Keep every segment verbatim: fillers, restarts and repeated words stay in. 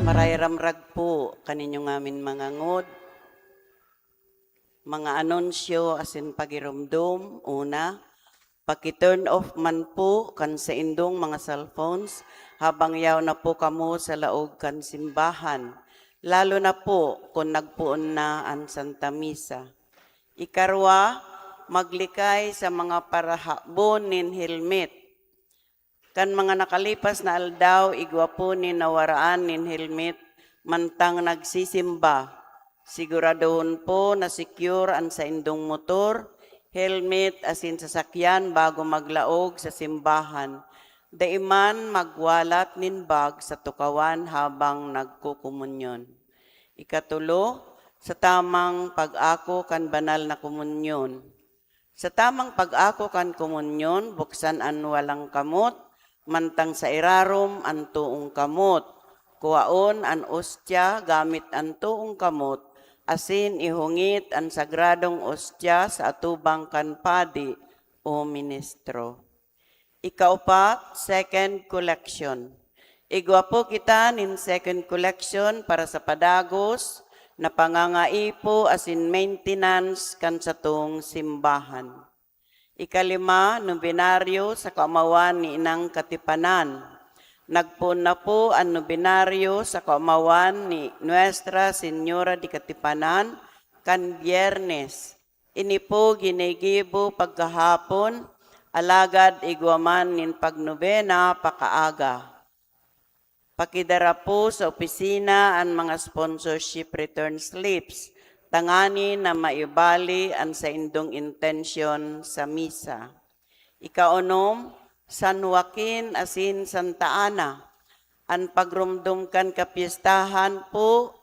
Paray ramrag po kaninyo ngamin mga ngod, mga anunsyo asin pagiromdom. Una, paki-turn off man po kan saindong mga cellphones habang yaon na po kamo sa laog kan simbahan, lalo na po kun nagpoon na an Santa Misa. Ikarwa, maglikay sa mga parahabon nin helmet. Kan mga nakalipas na aldaw, igwa po nin nawaraan nin helmet mantang nagsisimba. Siguradohon po na secure an saindong motor, helmet asin sasakyan bago maglaog sa simbahan. Dai man magwalat nin bag sa tukawan habang nagkokomunyon. Ikatulo, sa tamang pag-ako kan banal na komunyon. Sa tamang pag-ako kan komunyon, buksan an walang kamot, mantang sa irarom an toong kamot. Kuaon an ostya gamit an toong kamot, asin ihungit an sagradong ostya sa atubang kan padi o ministro. Ikaupat, second collection. Igwa po kita nin second collection para sa padagos na pangangaipo asin maintenance kan satong simbahan. Ikalima, nobenaryo sa kaomawan ni Inang Katipanan. Nagpoon na po an nobenaryo sa kaomawan ni Nuestra Señora de Katipanan kan Biyernes. Ini po ginigibo pagkahapon, alagad igwa man nin pagnobena pakaaga. Pakidara po sa opisina an mga sponsorship return slips, tanganing na maibali an saindong intensyon sa misa. Ikaunom, San Joaquin asin Santa Ana. An pagromdom kan kapyestahan po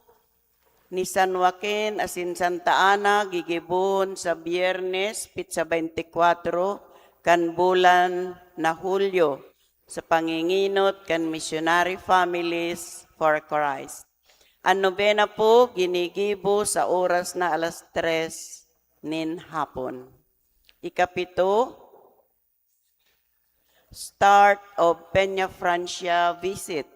ni San Joaquin asin Santa Ana gigibohon sa Biyernes, petsa twenty-four kan bulan na Hulyo, sa pangingenot kan Missionary Families for Christ. An nobena po ginigibo sa oras na alas tres nin hapon. Ikapito, start of Peña Francia visit.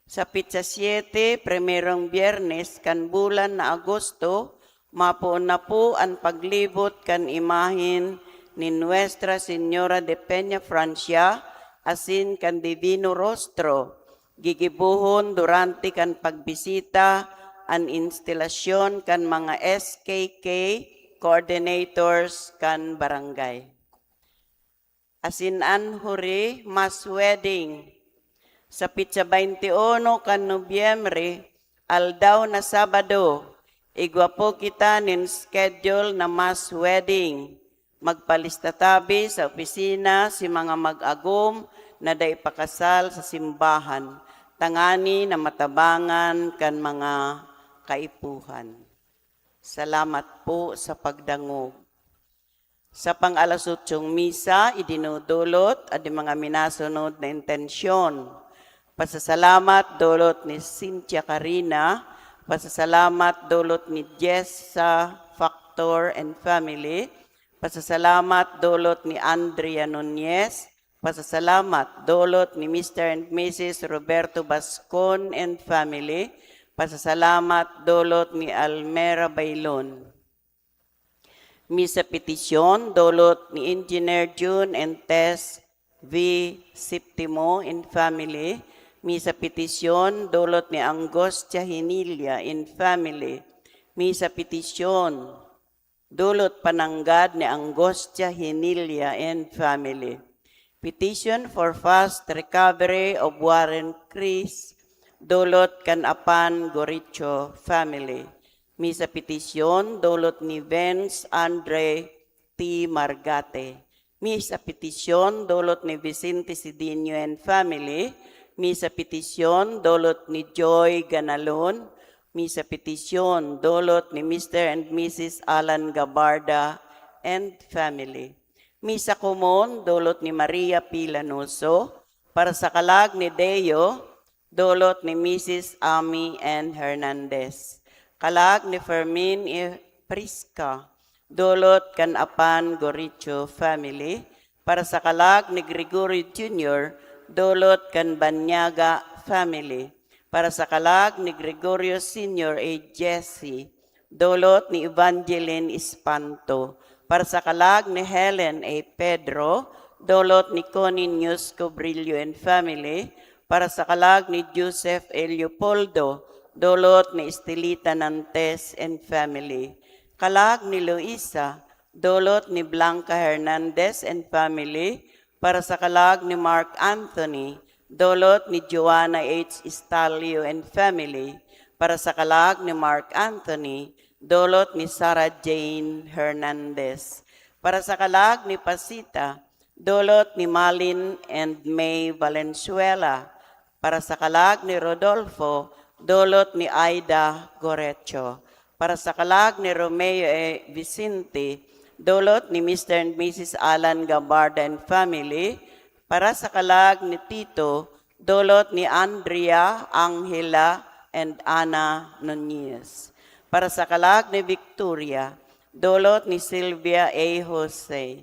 Sa petsa siete, primerong Biyernes kan bulan na Agosto, mapoon na po an paglibot kan imahen ni Nuestra Señora de Peña Francia asin kan Divino Rostro. Gigibohon durante kan pagbisita an instalasyon kan mga S K K coordinators kan barangay. Asin an huri, mass wedding. Sa petsa twenty-one kan Nobyembre, aldaw na Sabado, igwa po kita nin schedule na mass wedding. Magpalista tabi sa opisina si mga mag-agom na dai pakasal sa simbahan, tanganing na matabangan kan mga kaipuhan. Salamat po sa pagdangog. Sa pang-alas otsong misa, idinudulot an mga minasunod na intensyon. Pasasalamat dulot ni Cynthia Carina, pasasalamat dulot ni Jessa Factor and family, pasasalamat dulot ni Andrea Nunez, pasasalamat dulot ni Mister and Missus Roberto Bascon and family, pasasalamat dulot ni Almera Bailon. Misa petisyon, dulot ni Engineer June and Tess V. Septimo and family. Misa petisyon, dulot ni Angustia Hinilia and family. Misa petisyon, dulot pananggad ni Angustia Hinilia and family. Petition for fast recovery of Warren Chris, dulot kan Apan Goricho family. Misa petisyon, dulot ni Vince Andre T. Margate. Misa petisyon, dulot ni Vicente Sidinio and family. Misa petisyon, dulot ni Joy Ganalon. Misa petisyon, dulot ni Mister and Missus Alan Gabarda and family. Misa komon, dulot ni Maria P. Lanoso, para sa kalag ni Deo, dulot ni Missus Amy N. Hernandez. Kalag ni Fermin E. Prisca, dulot kan Apan Goricho family. Para sa kalag ni Gregorio Junior, dulot kan Banyaga family. Para sa kalag ni Gregorio Senior A. Jesse, dolot ni Evangeline Espanto. Para sa kalag ni Helen A. Pedro, dolot ni Connie News Cobrillo and family. Para sa kalag ni Joseph A. Leopoldo, dolot ni Estelita Nantes and family. Kalag ni Luisa, dolot ni Blanca Hernandez and family. Para sa kalag ni Mark Anthony, dolot ni Joanna H. Stalio and family. Para sa kalag ni Mark Anthony, dolot ni Sarah Jane Hernandez. Para sa kalag ni Pasita, dolot ni Malin and May Valenzuela. Para sa kalag ni Rodolfo, dolot ni Aida Gorecho. Para sa kalag ni Romeo E. Vicente, dolot ni Mister and Missus Alan Gabarda and family. Para sa kalag ni Tito, dolot ni Andrea, Angela, and Ana Nunez. Para sa kalag ni Victoria, dolot ni Sylvia A. Jose.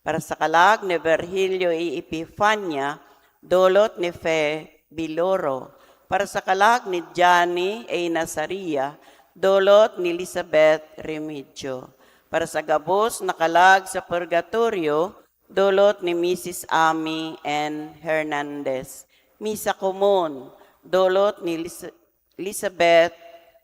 Para sa kalag ni Virgilio E. Epifania, dolot ni Fe Biloro. Para sa kalag ni Johnny A. Nazaria, dolot ni Elizabeth Remigio. Para sa gabos na kalag sa purgatorio, dolot ni Missus Amy N. Hernandez. Misa Komon, dolot ni Lis- Elizabeth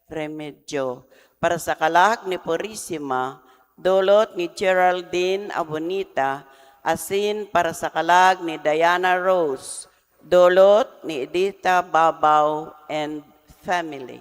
Remigio. Para sa kalag ni Purisima, dolot ni Geraldine Abonita, asin para sa kalag ni Diana Rose, dolot ni Edita Babao and family.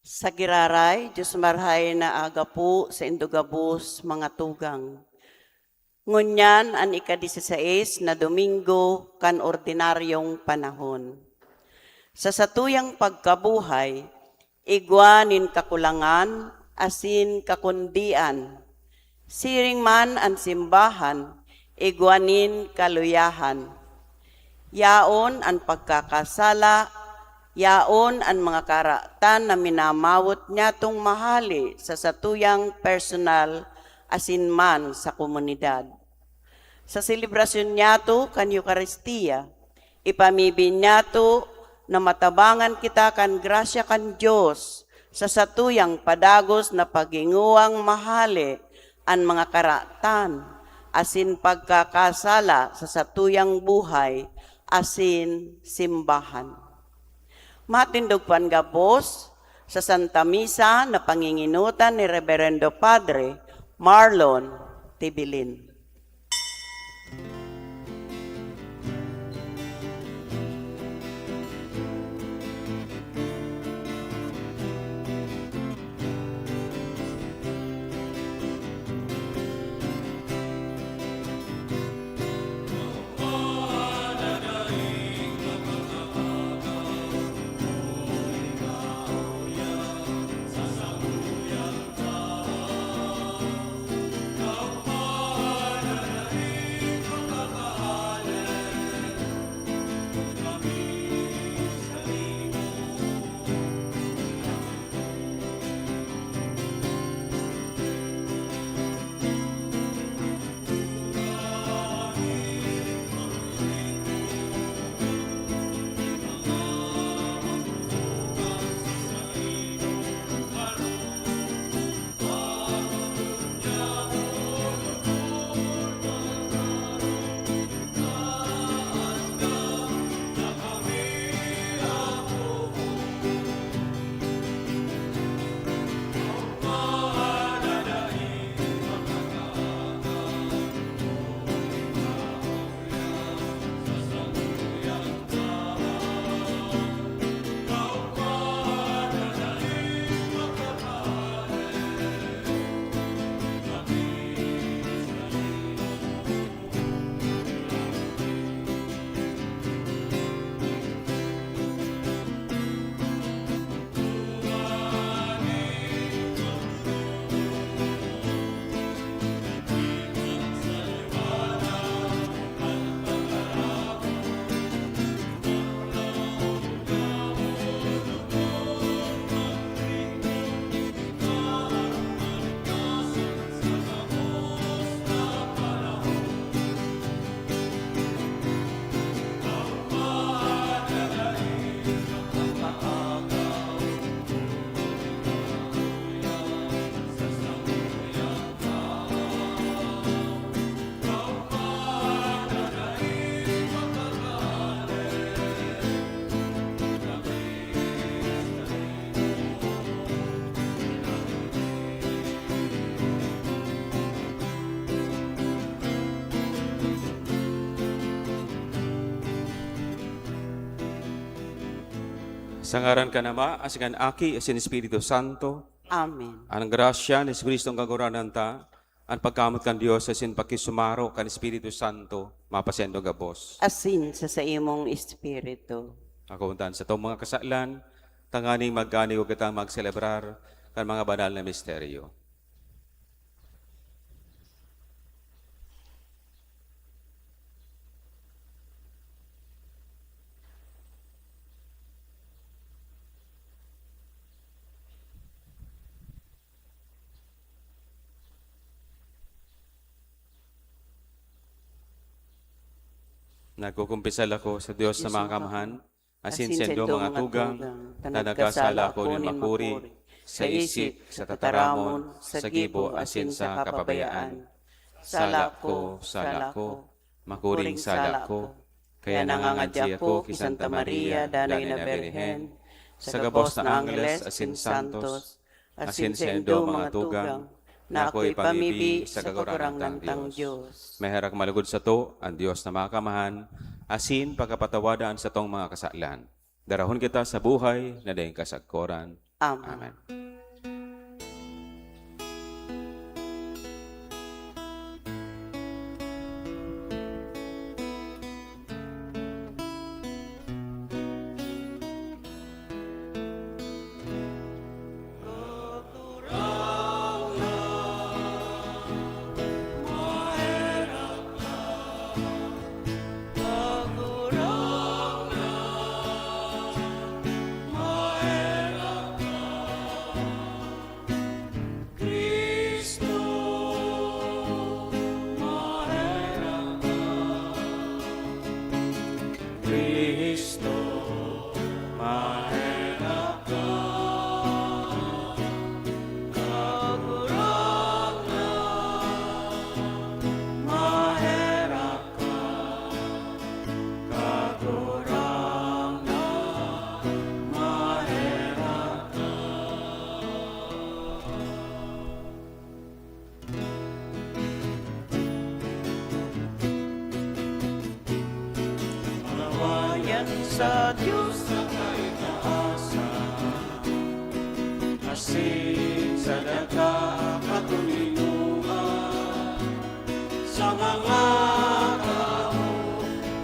Sa giraray, Dios marhay na aga po saindo gabos, mga tugang. Ngunyan an ika-disisais na Domingo kan ordinaryong panahon. Sa satuyang pagkabuhay, igwa nin kakulangan asin kakundian. Siring man an simbahan, igwa nin kaluyahan. Yaon an pagkakasala, yaon an mga karatan na minamawot nyatong mahale sa satuyang personal asin man sa komunidad. Sa selebrasyon nyato kan Eukaristia, ipamibi nyato na matabangan kita kan grasya kan Dios sa satuyang padagos na pagingowang mahale an mga karatan asin pagkakasala sa satuyang buhay asin simbahan. Matindog pan gabos sa Santa Misa na pangingenotan ni Reberendo Padre Marlon Tibilin. Sa ngaran kan Ama, asin kan Aki, asin Espiritu Santo. Amen. An grasya ni Jesu-Cristo an Kagurangnan ta, an pagkamoot kan Dios asin pakisumaro kan Espiritu Santo, mapasaindo gabos. Asin sa saimong espiritu. Ako undan sa tong mga kasalan, tanganing magkanigo kita magselebrar kan mga banal na misteryo. Nagkukumpisal ako sa Dios na Diyos na makamhan, asin saindo mga tugang, ta nagkasala ako nin makuri, sa isip, sa tataramon, sa gibo, asin sa kapabayaan. Sala ko, sala ko, makuring sala ko. Kaya nangangadyi ako ki Santa Maria, Danay na Birhen, sa gabos na angheles asin santos, asin saindo mga tugang, na ako ipamibi sa Kagurangnan tang Dios. Maherak malugod sato an Dios na Makamhan, asin pagkapatawada an satong mga kasalan. Darahon kita sa buhay na daing kasagkoran. Amen. Amen. Malawayan sa Dios sa kaitaasan, asin sa daga katulinoman. Sa mga tawo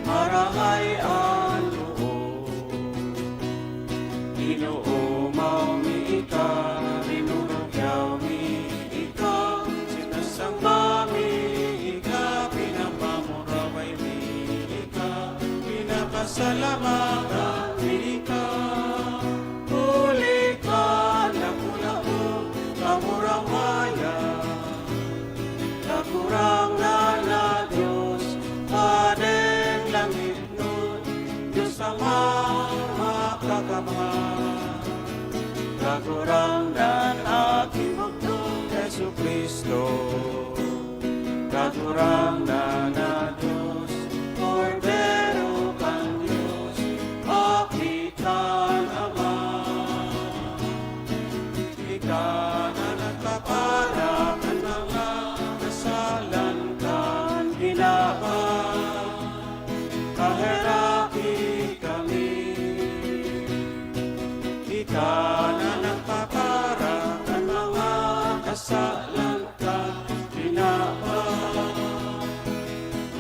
marahay an loob, inoomaw mi ika, rinurugyaw mi ika, sinasamba mi ika, pinapamuraway mi ika, pinapasalamatan mi ika. Huli kan dakula mong kamurawayan, Kagurangnan na Dios, Padeng langitnon, Dios Amang makakamhan. Kagurangnan, Aki bugtong Jesu-Cristo, Kagurangnan na Dios, Kordero kan Dios, Aki kan Ama. Ika na nagpapara kan mga kasalan kan kinaban, kaheraki kami. Ika na nagpapara kan mga kasalan kan kinaban.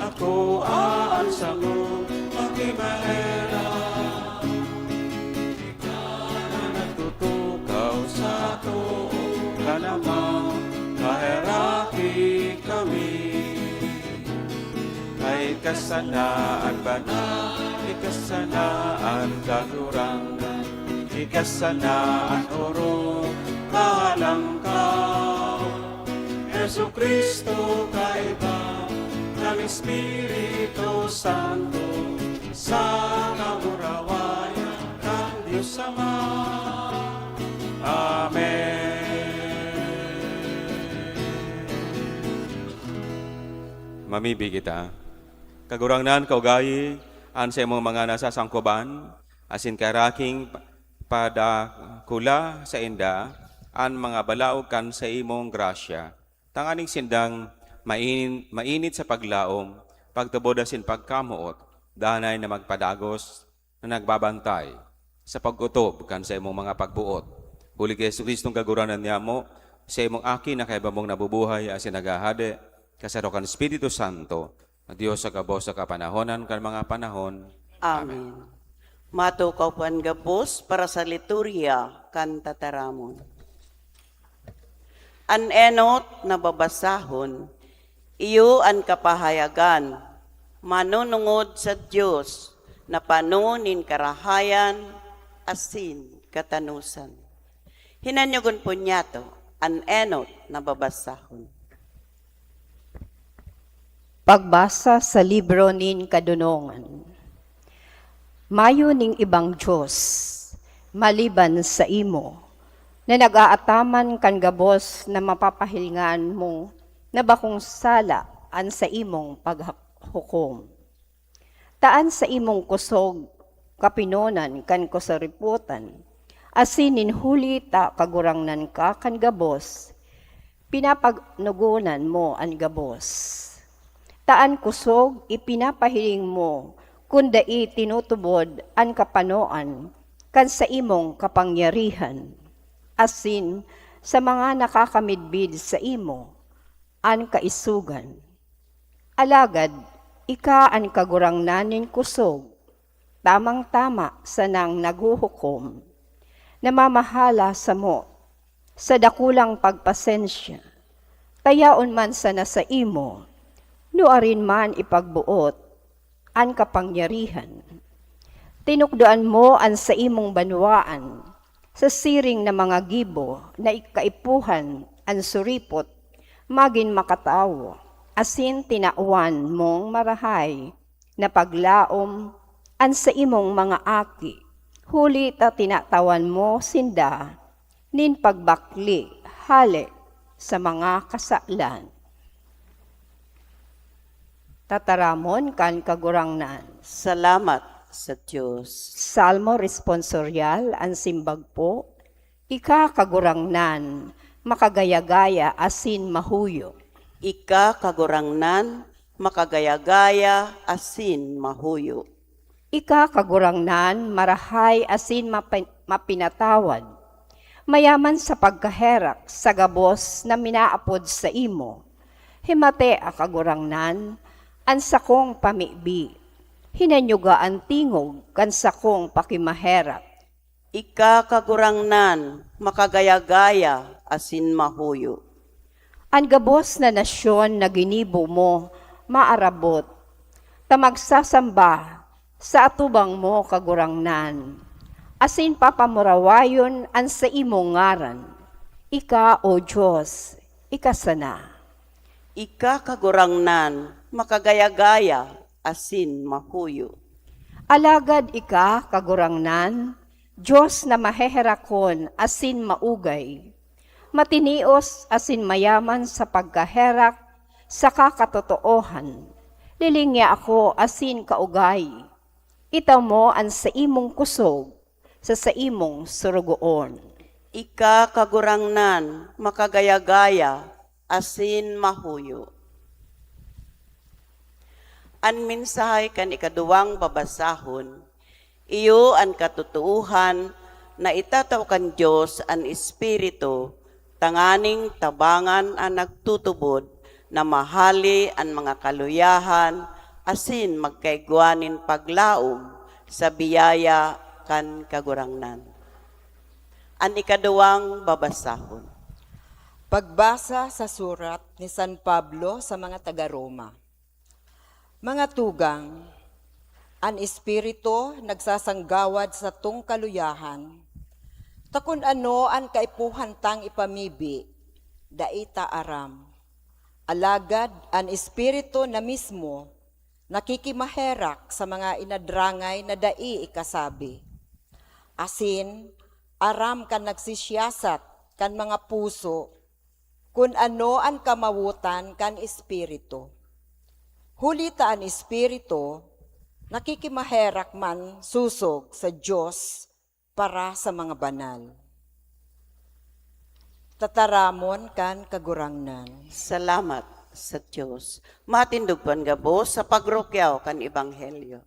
Akoa an samong pakimaherak. Ika na nagtutukaw sa too kan Ama, kaheraki kami. Ika sana an banal, ika sana an kagurangnan, ika sana an orog kahalangkaw. Jesu-Cristo, kaiba kan Espiritu Santo, sa kamurawayan kan Dios Ama. Amen. Mamibi kita. Kagurangnan, kaugayi an saimong mga nasasangkoban, asin karaking pa-, padakula sainda an mga balaog kan saimong grasya, tanganing sindang main-, mainit sa paglaom, pagtubod asin pagkamoot, danay na magpadagos na nagbabantay sa pag-otob kan saimong mga pagboot. Huli ki Jesu-Cristong Kagurangnan niyamo, saimong Aki na kaiba mong nabubuhay asin naghahade, kasaro kan Espiritu Santo, Dios sa gabos sa kapanahonan kan mga panahon. Amen. Matukaw po an gabos para sa liturya kan tataramon. An enot na babasahon, iyo an kapahayagan, manunungod sa Dios na pano nin karahayan asin katanosan. Hinanyogon po niyato an enot na babasahon. Pagbasa sa libro nin Kadonongan. Mayo ning ibang Dios maliban saimo, na nag-aataman kan gabos na mapapahilingan mo na bakong sala an saimong paghukom. Ta an saimong kusog kapinonan kan kasaripotan, asin nin huli ta kagurangnan ka kan gabos, pinapagnogonan mo an gabos. Ta an kusog ipinapahiling mo kun dai tinutubod an kapanoan kan saimong kapangyarihan. asin sa mga nakakamidbid saimo an kaisogan. Alagad ika an Kagurangnan nin kosog, tamang-tama sanang naghuhukom, namamahala samo sa dakulang pagpasensya. Tayaon man sana saimo, nuarin man ipagboot an kapangyarihan. Tinukdoan mo an saimong banwaan sa siring na mga gibo na kaipuhan an suripot magin makatawo, asin tinawan mong marahay na paglaom an saimong mga aki, huli ta tinatawan mo sinda nin pagbakle hale sa mga kasalan. Tataramon kan Kagurangnan. Salamat sa Dios. Salmo responsorial, an simbag po, Ika, Kagurangnan, makagaya-gaya asin mahuyo. Ika, Kagurangnan, makagaya-gaya asin mahuyo. Ika, Kagurangnan, marahay asin mapi-, mapinatawad, mayaman sa pagkaherak sa gabos na minaapod saimo. Himatea, Kagurangnan, an sakong pamibi, hinanyuga an tingog kan sakong pakimaherak. Ika, Kagurangnan, makagaya-gaya asin mahuyo. An gabos na nasyon na ginibo mo maarabot, ta magsasamba sa atubang mo, Kagurangnan, asin papamurawayon an saimong ngaran. Ika, O Dios, ika sana. Ika, Kagurangnan, makagaya-gaya asin mahuyo. Alagad ika, Kagurangnan, Dios na maheherakon asin maugay, matinios asin mayaman sa pagkaherak saka katotoohan. Lilingya ako asin kaugayi. Itao mo an saimong kosog sa saimong sorogoon. Ika, Kagurangnan, makagaya-gaya asin mahuyo. An mensahe kan ikaduwang babasahon, iyo an katotoohan na itatao kan Dios an Espiritu tanganing tabangan an nagtutubod na mahale an mga kaluyahan asin magkaigwa nin paglaom sa biyaya kan Kagurangnan. An ikaduwang babasahon. Pagbasa sa surat ni San Pablo sa mga taga Roma. Mga tugang, an Espiritu nagsasanggawad satong kaluyahan, ta kun ano an kaipuhan tang ipamibi, dai ta aram. Alagad an Espiritu na mismo nakikimaherak sa mga inadrangay na dai ikasabi. Asin, aram kan nagsisiyasat kan mga puso kun ano an kamawotan kan Espiritu. Huli ta an Espiritu nakikimaherak man sosog sa Dios para sa mga banal. Tataramon kan Kagurangnan. Salamat sa Dios. Matindog po an gabos sa pagrukyaw kan Ebanghelyo.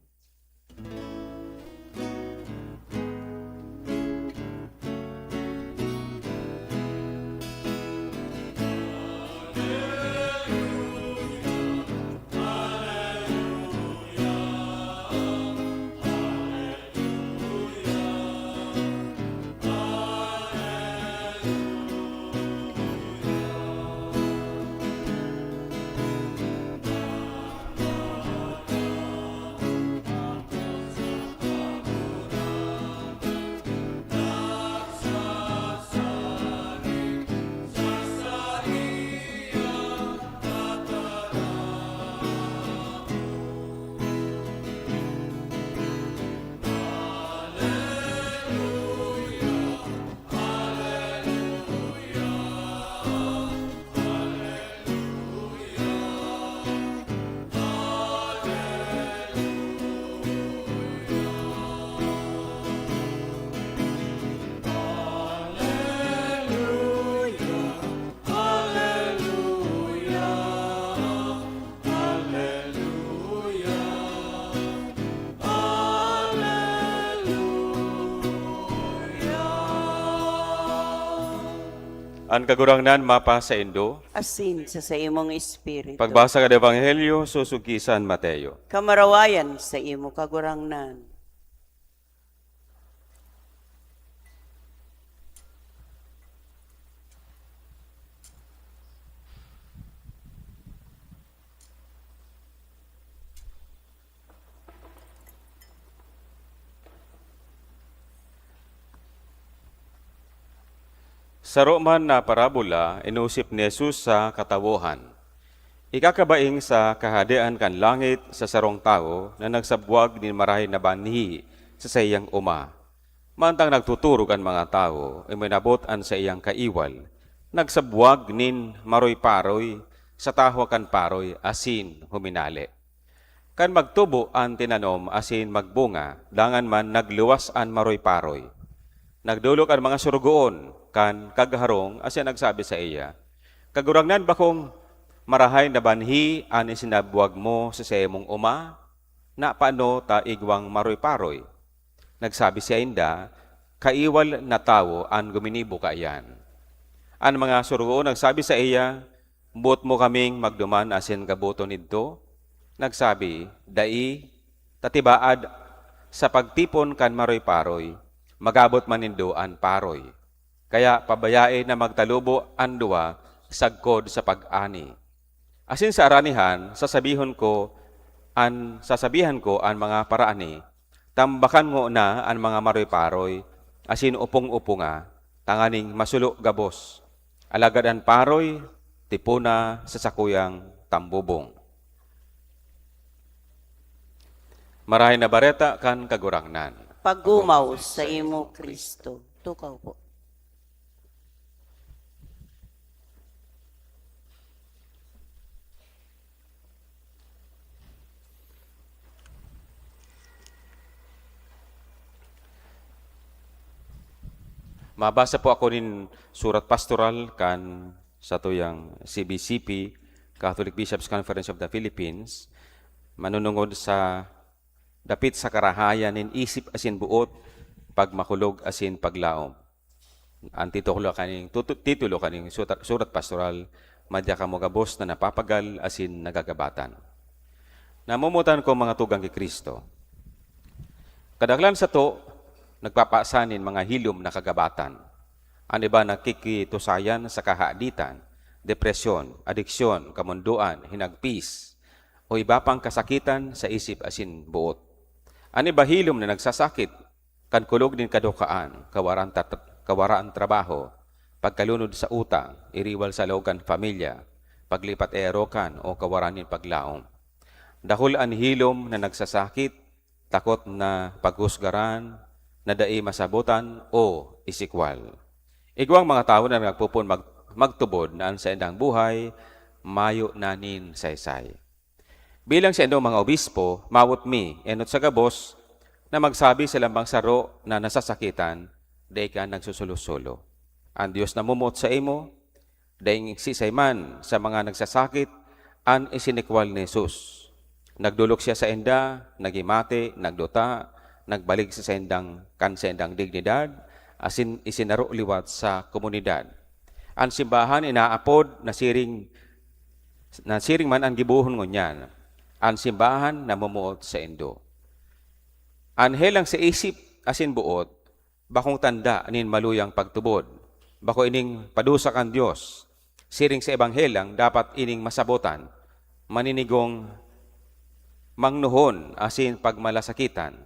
An Kagurangnan mapasaindo. Asin sa saimong espiritu. Pagbasa kan Ebanghelyo sosog ki San Mateo. Kamarawayan sa imo, Kagurangnan. Saro man na parabola inosip ni Jesus sa katawohan. Ikakabaing sa Kahadean kan langit sa sarong tawo na nagsabwag nin marahay na banhi sa saiyang oma. Mantang nagtuturog an mga tawo, uminabot an saiyang kaiwal. Nagsabwag nin maroy-paroy sa tahaw kan paroy asin huminale. Kan magtubo an tinanom asin magbunga, dangan man nagluwas an maroy-paroy. Nagdolok an mga sorogoon kan kagharong asin nagsabi saiya, "Kagurangnan, bakong marahay na banhi an isinabwag mo sa saimong oma? Napano ta igwang maroy-paroy?" Nagsabi sinda, "Kaiwal na tawo an guminibo kaiyan." An mga sorogoon nagsabi saiya, "Boot mo kaming magduman asin gaboton idto?" Nagsabi, "Dai, ta tibaad sa pagtipon kan maroy-paroy, magabot man nindo an paroy. Kaya pabayae na magtalubo an duwa sagkod sa pag-ani. Asin sa aranihan, sasabihon ko an, sasabihan ko an mga paraani, 'Tambakan ngona an mga maroy-paroy, asin opong-oponga, tanganing masulo gabos. Alagad an paroy, tipona sa sakuyang tambubong.'" Marahay na Bareta kan Kagurangnan. Pagumaw sa imo, Kristo. Tukaw po. Mabasa po ako nin surat pastoral kan satuyang C B C P, Catholic Bishops' Conference of the Philippines, manunungod sa dapit sa karahayan nin isip asin boot, pagmakulog asin paglaom. An titulo kaning, tutu-, titulo kaning suta-, surat pastoral, "Madya kamo gabos na napapagal asin nagagabatan." Namomotan ko, mga tugang ki Cristo. Kadaklan sato, nagpapasa nin mga hilom na kagabatan. An iba nakikitusayan sa kahaditan, depresyon, adiksyon, kamondoan, hinagpis, o iba pang kasakitan sa isip asin boot. An iba hilom na nagsasakit, kan kulog nin kadukaan, kawaran ta-, kawaraan trabaho, pagkalunod sa utang, iriwal sa laog kan pamilya, paglipat-erokan o kawaran nin paglaom. Dakul an hilom na nagsasakit, takot na paghusgaran, na dai masabotan o isikwal. Igwang mga tawo na nagpopoon mag-, magtubod na an saindang buhay mayo na nin saysay. Bilang saindong mga obispo, mawot mi, enot sa gabos, na magsabi sa lambang saro na nasasakitan, dai ka nagsusolo-solo. An Dios namumuot saimo, daing siisay man sa mga nagsasakit an isinikwal ni Jesus. Nagdolok siya sainda, naghimati, nagduta, nagbalik sa saindang, kan saindang dignidad, asin isinaro liwat sa komunidad. An simbahan inaapod na siring, na siring man an gibohon ngunyan, an simbahan namumuot saindo. An helang sa isip asin boot, bakong tanda nin maluyang pagtubod. Bako ining padusa kan Dios. Siring sa ebanghelyo, dapat ining masabotan, maninigong mangnohon asin pagmalasakitan.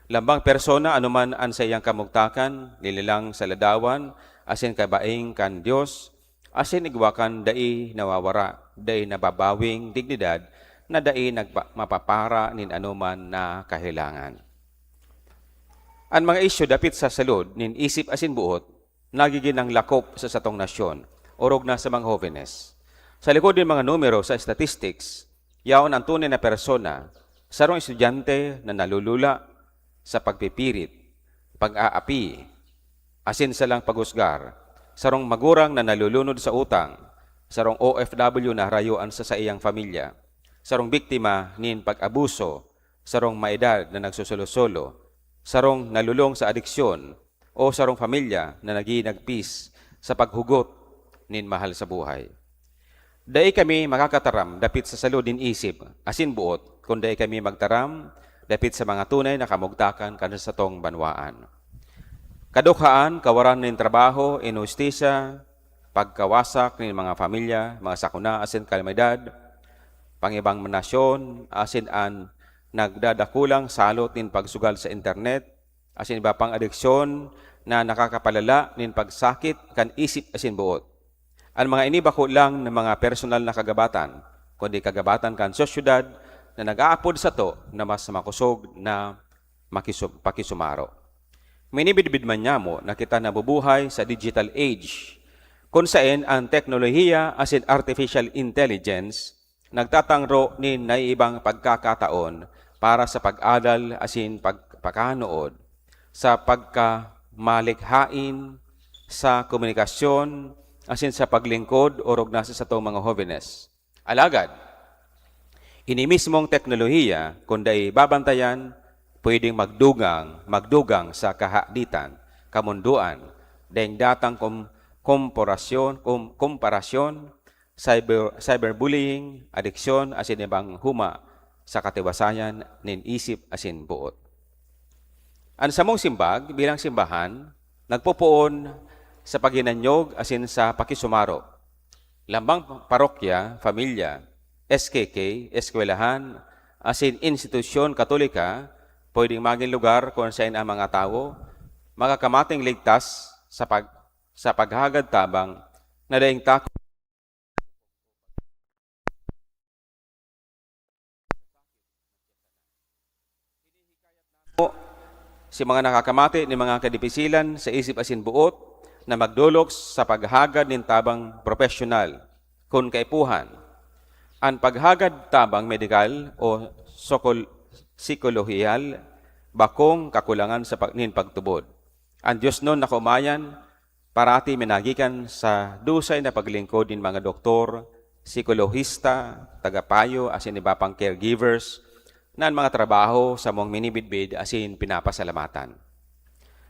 Lambang persona, anoman an saiyang kamugtakan, nililang sa ladawan asin kabaing kan Dios, asin igwa kan dai nawawara, dai nababawing dignidad na dai nagpa-, mapapara nin anoman na kahelangan. An mga isyu dapit sa salud nin isip asin boot nagigin nang lakop sa satong nasyon, orog na sa mga hobenes. Sa likod nin mga numero sa statistics, yaon an tunay na persona, sarong estudyante na nalulula sa pagpipirit, pag-aapi, asin salang paghusgar, sarong magurang na nalulunod sa utang, sarong O F W na harayoan sa saiyang pamilya, sarong biktima nin pag-abuso, sarong maedad na nagsusolo-solo, sarong nalulong sa adiksyon, o sarong pamilya na naghihinagpis sa paghugot nin mahal sa buhay. Dai kami makakataram dapit sa salo nin isip asin boot kun dai kami magtaram dapit sa mga tunay na kamugtakan kan satong banwaan. Kadukhaan, kawaran nin trabaho, inhustisya, pagkawasak nin mga pamilya, mga sakuna asin kalamidad, pangibang nasyon, asin an nagdadakulang salot nin pagsugal sa internet, asin iba pang adiksyon na nakakapalala nin pagsakit kan isip asin boot. An mga ini bako lang na mga personal na kagabatan, kundi kagabatan kan sosyedad na nag-aapod sato na mas makosog na makisu-, pakisumaro. Minibidbid man nyamo na kita nabubuhay sa digital age, kun saen an teknolohiya asin artificial intelligence nagtatangro nin naiibang pagkakataon para sa pag-adal asin pagpakanood, sa pagkamalikhain, sa komunikasyon, asin sa paglingkod orog na sa satong mga hobenes. Alagad, ini mismong teknolohiya, kun dai babantayan, pwedeng magdugang, magdugang sa kahaditan, kamondoan, daing datang kom-, komporasyon, kom-, komparasyon, cyber-, cyberbullying, adiksyon, asin ibang huma sa katiwasayan nin isip asin boot. An samong simbag bilang simbahan nagpopoon sa paghinanyog asin sa pakisumaro. Lambang parokya, pamilya, S K K, eskwelahan, asin institusyon Katolika, pwedeng magin lugar kun saen ang mga tawo makakamating ligtas sa pag-, sa paghagad tabang na daing takot si mga nakakamate nin mga kadipisilan sa isip asin boot na magdolok sa paghagad nin tabang propesyonal, kun kaipuhan. An paghagad tabang medikal o sokol-, sikolohiyal bakong kakulangan sa pag-, nin pagtubod. An diosnon na kaomayan parati minagikan sa dusay na paglingkod nin mga doktor, sikolohista, tagapayo, asin iba pang caregivers, na an mga trabaho samong minibidbid asin pinapasalamatan.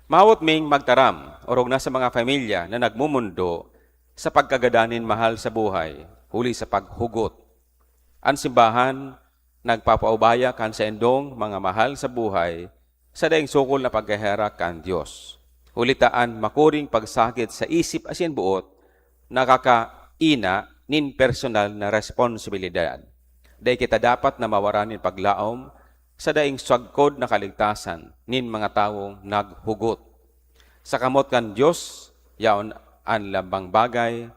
Mahawot ming magtaram, orog na sa mga pamilya na nagmumundo sa pagkagadan nin mahal sa buhay, huli sa paghugot. An simbahan nagpapaubaya kan saindong mga mahal sa buhay sa daing sukol na pagkaherak kan Dios. Huli ta an makuring pagsakit sa isip asin boot nakakaina nin personal na responsibilidad. Dai kita dapat na mawaran nin paglaom sa daing sagkod na kaligtasan nin mga tawong naghugot. Sa kamot kan Dios, yaon an lambang bagay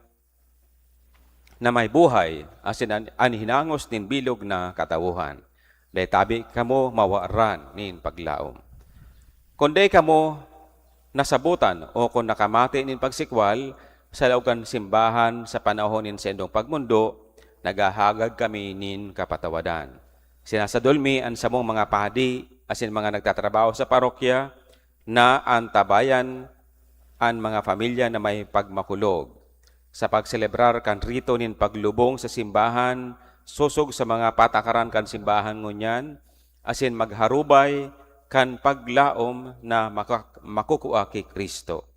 na may buhay, asin an, an hinangos nin bilog na katawohan. Dai tabi kamo mawaran nin paglaom. Kun dai kamo nasabotan o kun nakamate nin pagsikwal sa laog kan simbahan sa panahon nin saindong pagmondo, naghahagad kami nin kapatawadan. Sinasadol mi an samong mga padi asin mga nagtatrabaho sa parokya na antabayan an mga pamilya na may pagmakulog sa pagselebrar kan rito nin paglubong sa simbahan, sosog sa mga patakaran kan simbahan ngunyan, asin magharubay kan paglaom na maka-, makukua ki Cristo.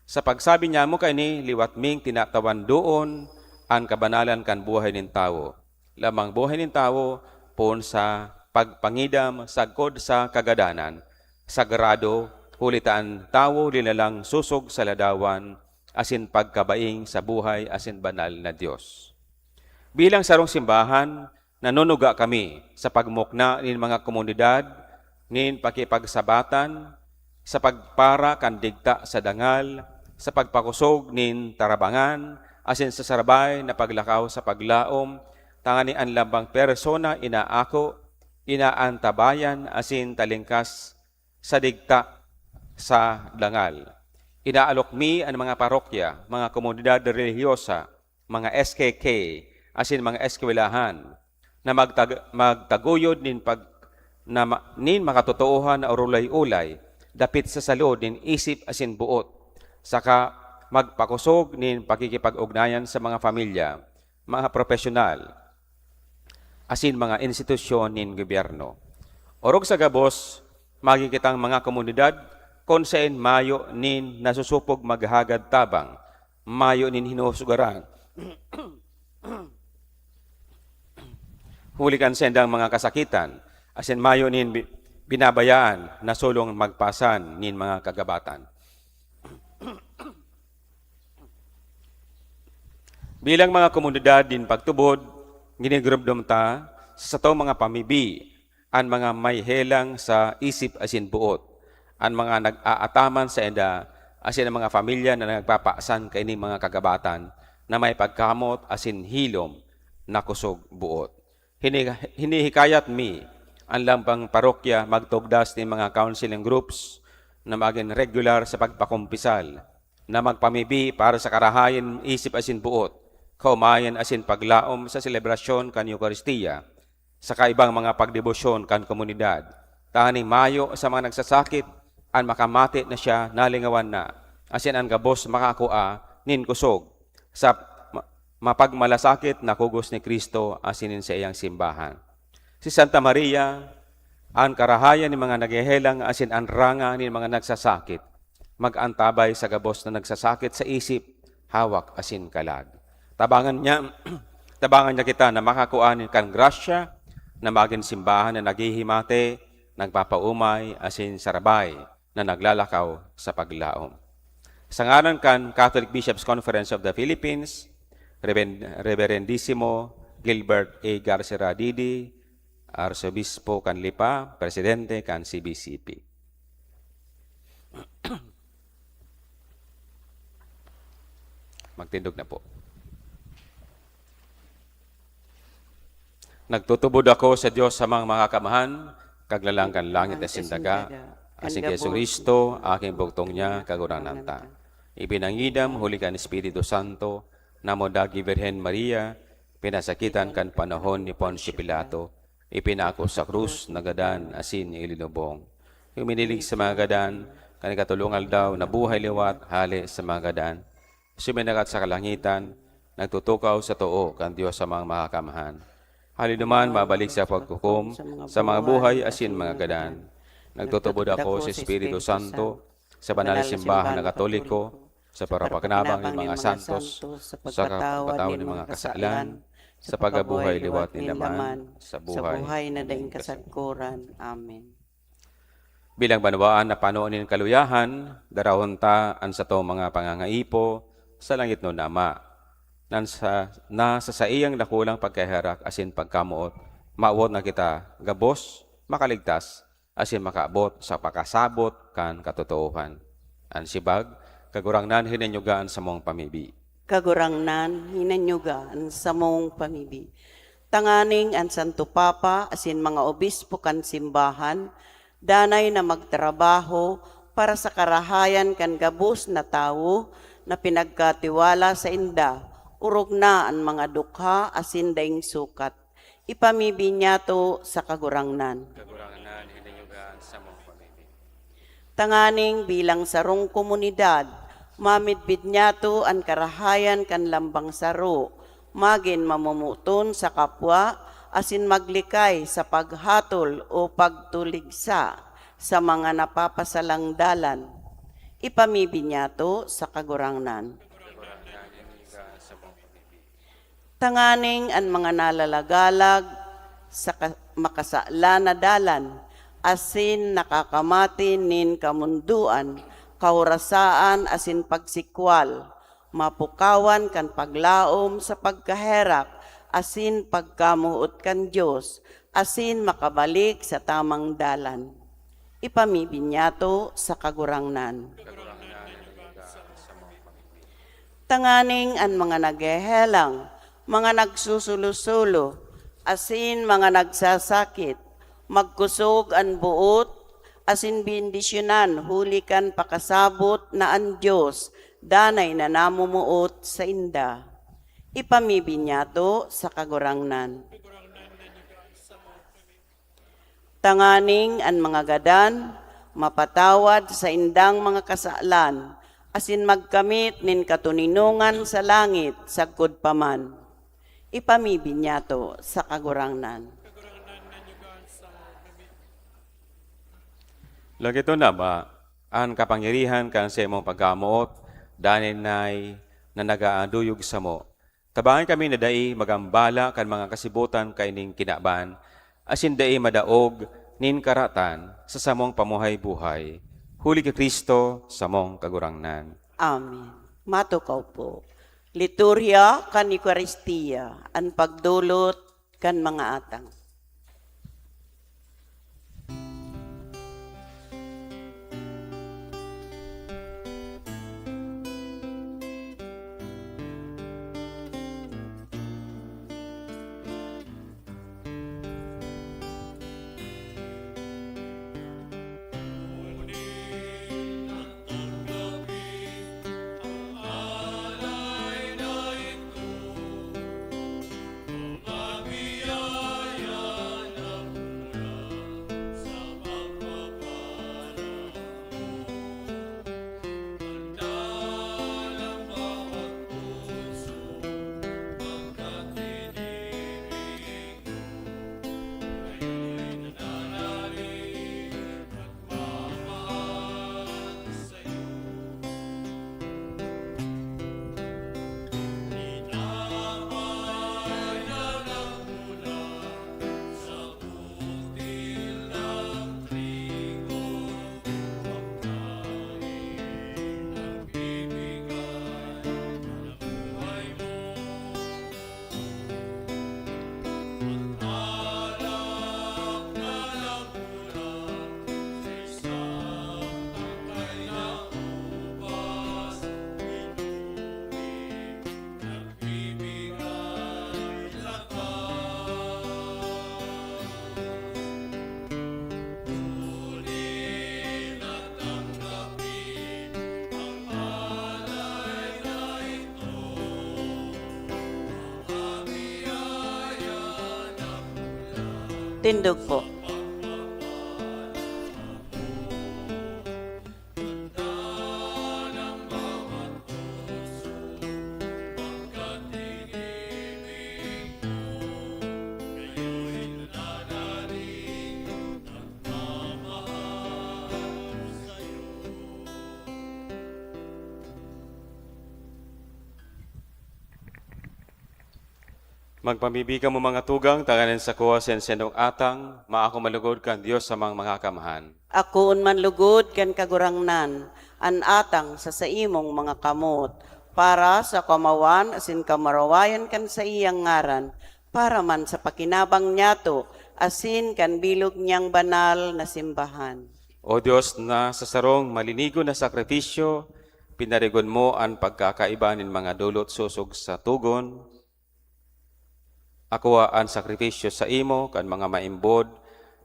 Sa pagsabi nyamo kaini, liwat ming tinatawan doon an kabanalan kan buhay nin tawo. Lamang buhay nin tawo poon sa pagpangidam sagkod sa kagadanan, sagrado, huli ta an tawo linalang sosog sa ladawan asin pagkabaing sa buhay asin banal na Dios. Bilang sarong simbahan, nanunuga kami sa pagmukna nin mga komunidad nin pakipagsabatan, sa pagpara kan digta sa dangal, sa pagpakosog nin tarabangan, asin sa sarabay na paglakaw sa paglaom, tangani an lambang persona inaako, inaantabayan, asin talingkas sa digta sa dangal. Inaalok mi an mga parokya, mga komunidad relihiyosa, mga S K K, asin mga eskwelahan na magtag-, magtaguyod nin pag-, na ma-, nin makatotoohan na orolay-olay dapit sa salo nin isip asin boot, saka magpakosog nin pakikipag-ugnayan sa mga pamilya, mga propesyonal, asin mga institusyon nin gobyerno. Orog sa gabos, magi kitang mga komunidad kun saen mayo nin nasusupog maghagad tabang mayo nin hinusugaran huli kan saindang mga kasakitan, asin mayo nin bi-, binabayaan na solong magpasan nin mga kagabatan. Bilang mga komunidad nin pagtubod, ginigiromdom ta sa satong mga pamibi an mga may helang sa isip asin boot, an mga nag-aataman sainda, asin an mga pamilya na nagpapasan kaining mga kagabatan na may pagkamot asin hilom na kusog boot. Hini-, hinihikayat mi an lambang parokya magtugdas nin mga counseling groups na magin regular sa pagpakumpisal, na magpamibi para sa karahayan isip asin boot, kaomayan asin paglaom sa selebrasyon kan Eukaristia, sa kaibang mga pagdebosyon kan komunidad, tanganing mayo sa mga nagsasakit an makamate na siya nalingawan na, asin an gabos makakua nin kusog sa ma-, mapagmalasakit na kugos ni Cristo asin nin saiyang simbahan. Si Santa Maria, an karahayan nin mga naghehelang asin an ranga nin mga nagsasakit, mag-antabay sa gabos na nagsasakit sa isip, hawak asin kalag. Tabangan niya, tabangan niya kita na makakua nin kan grasya na magin simbahan na naghihimate, nagpapaomay, asin sarabay na naglalakaw sa paglaom. Sa ngaran kan Catholic Bishops' Conference of the Philippines, Reven-, Reverendisimo Gilbert A. Garcia Radidi, Arsobispo kan Lipa, Presidente kan C B C P. Magtindog na po. Nagtutubod ako sa Dios sa mga makakamhan, Kaglalang kan langit asin daga, asin ki Jesu-Cristo, aking bugtong niya, Kagurangnan ta. Ipinangidam huli kan Espiritu Santo, na muda ki Birhen Maria, pinasakitan kan panahon ni Poncio Pilato, ipinako sa krus, nagadan, asin ilinubong. Huminilig sa mga gadan, kan ikatolong aldaw, nabuhay liwat, hale sa mga gadan. Suminakat sa kalangitan, nagtutukaw sa too kan Dios sa mga makakamhan. Hali naman, mabalik sa paghukom sa mga buhay asin mga gadan. Nagtutubod ako sa Espiritu Santo, sa banal na simbahan na Katoliko, sa parapagnabang nin mga santos, sa kapatawad nin mga kasalan, sa pagkabuhay liwat ninda man, sa buhay na daing kasagkoran. Amen. Bilang banwaan na pano nin kaluyahan, darahon ta an satong mga pangangaipo sa langitnon na Ama, nan sa, na sa saiyang dakulang pagkaherak asin pagkamoot, mawot na kita gabos, makaligtas, asin makaabot sa pakasabot kan katotoohan. An sibag, Kagurangnan, hinanyuga an samong pamibi. Kagurangnan, hinanyuga an samong pamibi. Tanganing an Santo Papa asin mga obispo kan simbahan, danay na magtrabaho para sa karahayan kan gabos na tawo na pinagkatiwala sainda, orog na an mga dukha asin daing sukat. Ipamibi niyato sa Kagurangnan. Kagurangnan, hinanyuga an samong pamibi. Tanganing bilang sarong komunidad, mamidbid niyato an karahayan kan lambang saro, magin mamomoton sa kapwa, asin maglikay sa paghatol o pagtuligsa sa mga napapasalang dalan. Ipamibi niyato sa Kagurangnan. Tanganing an mga nalalagalag sa ka-, makasalan na dalan asin nakakamati nin kamondoan, kahorasaan asin pagsikwal, mapukawan kan paglaom sa pagkaherak asin pagkamoot kan Dios, asin makabalik sa tamang dalan. Ipamibi niyato sa Kagurangnan. Tanganing an mga naghehelang, mga nagsusulo-sulo, asin mga nagsasakit, magkusog an boot, asin bendisyonan huli kan pakasabot na an Dios danay na namomoot sainda. Ipamibi niyato sa Kagurangnan. Tanganing an mga gadan mapatawad saindang mga kasalan asin magkamit nin katoninongan sa langit sagkod pa man. Ipamibi niyato sa Kagurangnan. Lagitnon na ba an kapangyarihan kan saimong pagkamoot, danay nay na nag-aanduyog samo. Tabangi kami na dai magambala kan mga kasibutan kaining kinaban, asin dai madaog nin karatan sa samong pamuhay-buhay. Huli ki Cristo, samong Kagurangnan. Amen. Matukaw po. Liturhiya kan Eukaristia, an pagdolot kan mga atang. Tindog po. Magpamibi kamo, mga tugang, tanganing sa kuwa sa sendong atang, maako man lugod kan Dios samang Makakamhan. Akoon man lugod kan Kagurangnan an atang sa saimong mga kamot, para sa kamawan asin kamurawayan kan saiyang ngaran, para man sa pakinabang niyato asin kan bilog niyang banal na simbahan. O Dios, na sa sarong malinigon na sakripisyo, pinarigon mo an pagkakaiba nin mga dolot sosog sa togon, akua an sakripisyo saimo kan mga maimbod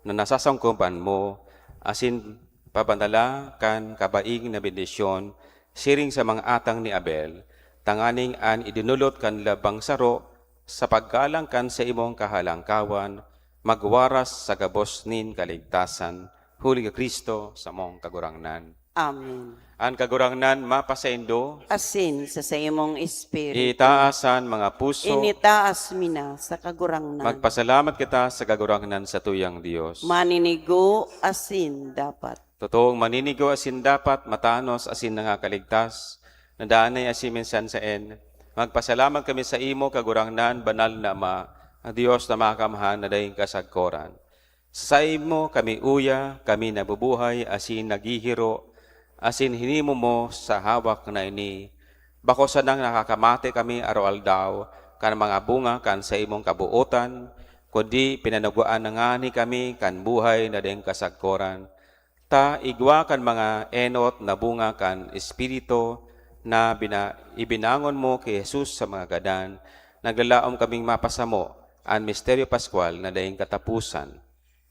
na nasasangkopan mo, asin pabanala kan kabaing na bendisyon siring sa mga atang ni Abel, tanganing an idinolot kan labang saro sa paggalang kan saimong kahalangkawan magwaras sa gabos nin kaligtasan, huli ki Cristo, samong Kagurangnan. Amen. An Kagurangnan mapasaindo. Asin sa saimong espiritu. Itaas an mga puso. Initaas mi na sa Kagurangnan. Magpasalamat kita sa Kagurangnan, satuyang Dios. Maninigo asin dapat. Totoong maninigo asin dapat, matanos asin nangakaligtas, na danay asin minsan saen. Magpasalamat kami saimo, Kagurangnan, banal na Ama, ang Dios na Makakamhan na daing kasagkoran. Sa saimo kami uya, kami nabubuhay asin naghihiro, asin hinimo mo sa hawak na ini, bako sanang nakakamate kami araw-aldaw kan mga bunga kan saimong kabootan, kundi pinanugoan na ngani kami kan buhay na daing kasagkoran. Ta igwa kan mga enot na bunga kan Espiritu na bina-, ibinangon mo ki Jesus sa mga gadan, naglalaom kaming mapasamo an misteryo paskwal na daing kataposan.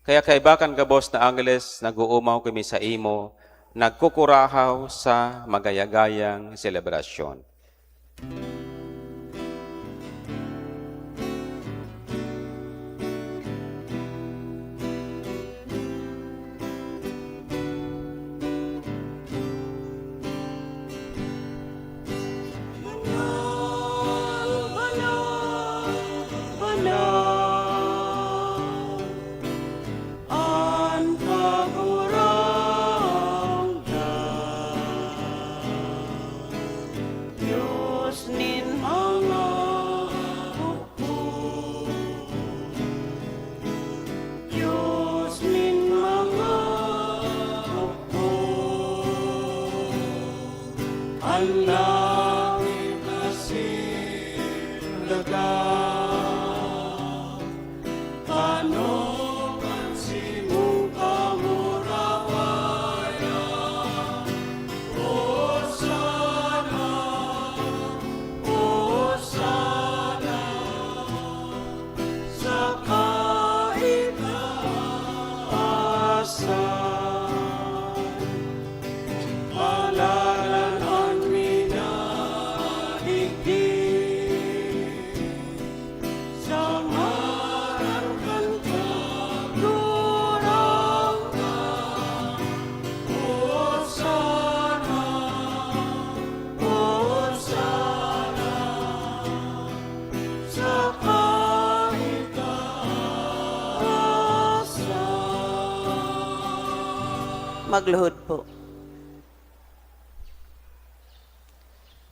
Kaya kaiba kan gabos na angheles, nag-oomaw kami saimo, nagkukurahaw sa magaya-gayang selebrasyon. An Kagurangnan, Dios Magluhod po.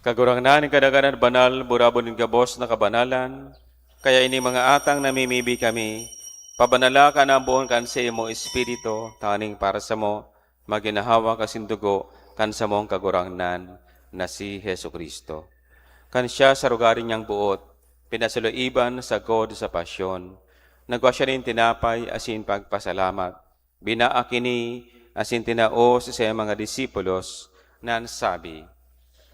Kagurangnan nin kadaghan banal, burabod nin gabos na kabanalan, kaya ini mga atang namimibi kami, pabanala ka na boon kan saimo Espiritu, tanganing para samo, magin hawak asin dugo kan samong Kagurangnan na si Jesu-Cristo. Kan siya sa rugari niyang boot, pinasaloiban sagkod sa pasyon, nagwa siya nin tinapay asin pagpasalamat, binaak ini asin tinao sa saiyang mga disipulos, na nagsabi,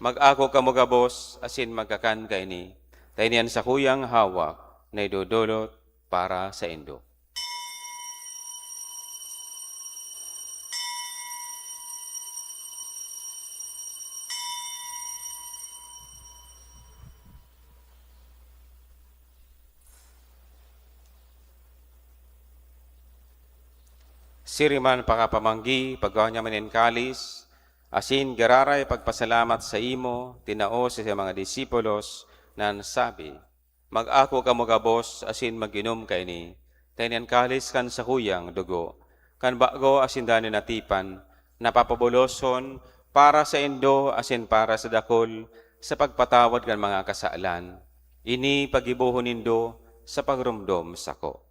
"Mag-ako kamo gabos asin magkakan kaini, ta ini an sakuyang hawak na idodolot para saindo." Siring man pakapamanggi, pagkua niya man nin kalis, asin giraray pagpasalamat saimo, tinao sa saiyang mga disipulos, na nagsabi, "Mag-ako kamo gabos asin mag-inom kaini, ta ini an kalis kan sakuyang dugo, kan bago asin danay na tipan, na papabuloson para saindo asin para sa dakul sa pagpatawad kan mga kasalan. Ini paggibohon nindo sa pagromdom sako."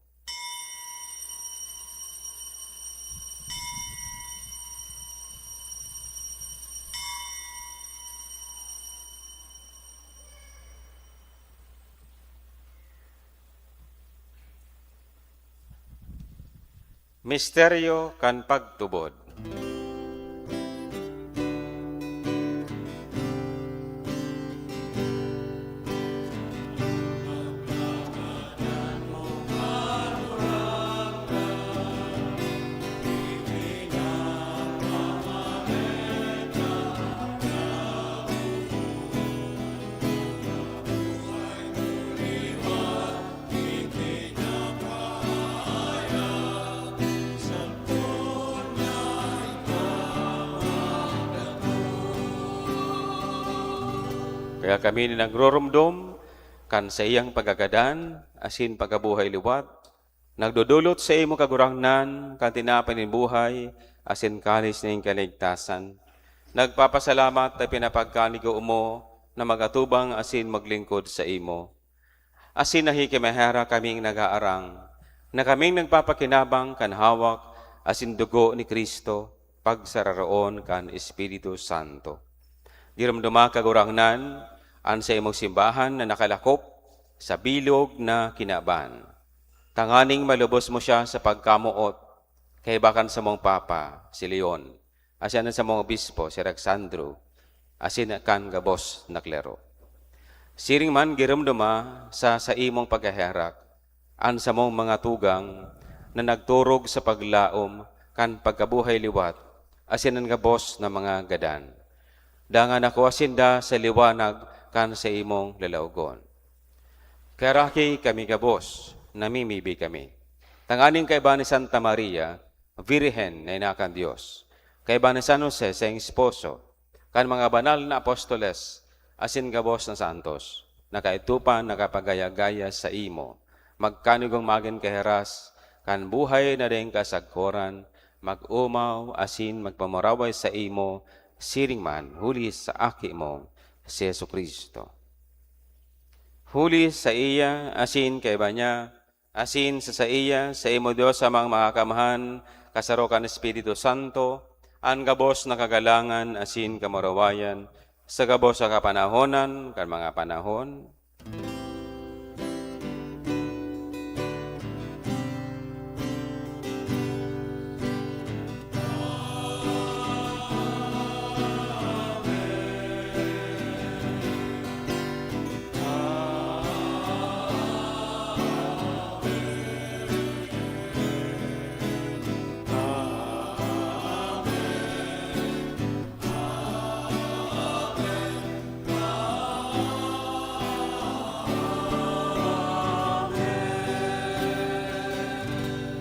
Misteryo kan pagtubod. Kaya kami na nagroromdom kan saiyang pagkagadan asin pagkabuhay liwat, nagdodolot saimo, Kagurangnan, kan tinapay nin buhay asin kalis nin kaligtasan. Nagpapasalamat ta pinapagkanigo mo na mag-atubang asin maglingkod saimo. Asin nakikimaherak kaming nag-aarang, na kaming nagpapakinabang kan hawak asin dugo ni Cristo, pagsararoon kan Espiritu Santo. Giromdoma, Kagurangnan, an saimong simbahan na nakalakop sa bilog na kinaban, tanganing malubos mo siya sa pagkamoot kaiba kan samong Papa, si Leon, asin an samong obispo, si Alexandro, asin kan gabos na klero. Siring man, giromdoma sa saimong pagkaherak an samong mga tugang na nagturog sa paglaom kan pagkabuhay liwat, asin an gabos na mga gadan. Dangan nakua sinda sa liwanag kan saimong lalaogon. Kaheraki kami gabos, namimibi kami, tanganing kaiba ni Santa Maria, Birhen na ina kan Dios, kaiba ni San Jose, saiyang esposo, kan mga banal na apostoles, asin gabos na santos, na kaidto pa nakapagaya-gaya saimo, magkanigong magin kahiras kan buhay na daing kasagkoran, mag-omaw asin magpamuraway saimo siring man huli sa Aki mo, si Jesu-Cristo. Huli saiya asin kaiba niya, asin sa saiya, saimo Dios Amang Makakamhan, kasaro kan Espiritu Santo, an gabos na kagalangan asin kamurawayan, sa gabos na kapanahonan kan mga panahon.